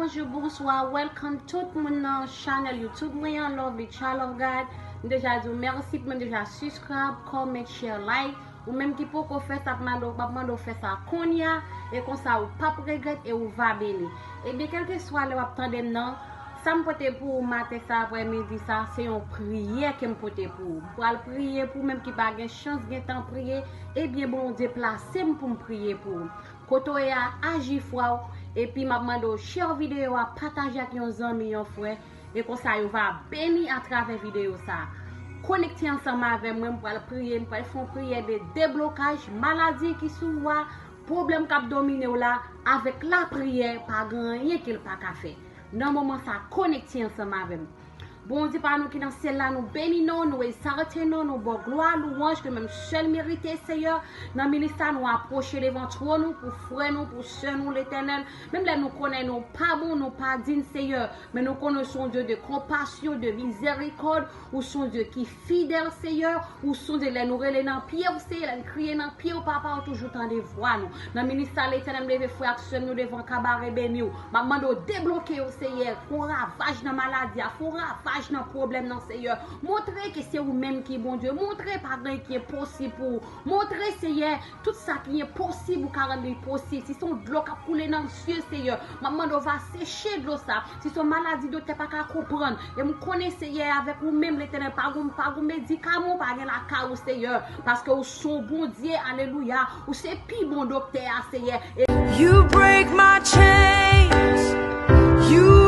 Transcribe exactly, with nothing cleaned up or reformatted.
Bonjou, bonswa, welcome tout moun nan channel YouTube mwen an, Lovely Child of God. M deja di w mèsi pou mwen deja subscribe, comment, share, like. Ou menm ki poko fè sa, m ap mande w fè sa kounye a, e konsa ou p ap regrèt e ou va beni. Ebyen, kèlkeswa lè w ap tande m nan, sa m pote pou ou maten sa, aprè midi sa, se yon priyè ke m pote pou ou. M pral priye pou ou menm ki pa gen chans gen tan priye, ebyen Bondye plase m pou m priye pou ou. Kote w ye a, aji fwa w, epi m ap mande w share videyo a, pataje ak yon zanmi, yon frè, e konsa yo va beni atravè videyo sa a. Konekte ansanm avè mwen, m pral priye, m pral fè yon priyè de deblokaj, maladi ki sou ou a, pwoblèm k ap domine w la, avèk lapriyè, pa gen anyen ke l pa ka fè. Nan moman sa, konekte ansanm avè m. Bondye pa nou ki nan syèl la, nou beni non, nou egzalte non, nou ba w glwa, louwanj ke menm sèl merite, Seyè. Nan minit sa, nou apwoche devan twòn ou pou frè nou, pou sè nou, Letènèl. Menm lè nou konnen nou pa bon, nou pa dign, Seyè, men nou konnen ou se yon Dye de konpasyon, de mizèrikòd, ou se yon Dye ki fidèl, Seyè. Ou sonje lè nou rele nan pye w, Seyè, lè n kriye nan pye w, Papa, ou toujou tande vwa nou. Nan minit sa, Letènèl, m leve frè ak sè m yo devan kabare beni w. M ap mande w debloke yo, Seyè. Fè yon ravaj nan maladi a, fè yon ravaj nan pwoblèm nan, Seyè. Montre ke se ou menm ki Bondye. Montre pa gen ki enposib pou ou. Montre, Seyè, tout sa ki enposib, ou ka rann li posib. Si se yon dlo k ap koule nan zye, Seyè, m ap mande w va seche dlo sa. Si se yon maladi doktè pa ka konprann, e m konnen, Seyè, avèk ou menm, Letènèl, pa gon, pa gon medikaman, pa gen lakay ou, Seyè, paske ou se yon Bondye, alelouya, ou se pi bon doktè a, Seyè. E You break my chains. You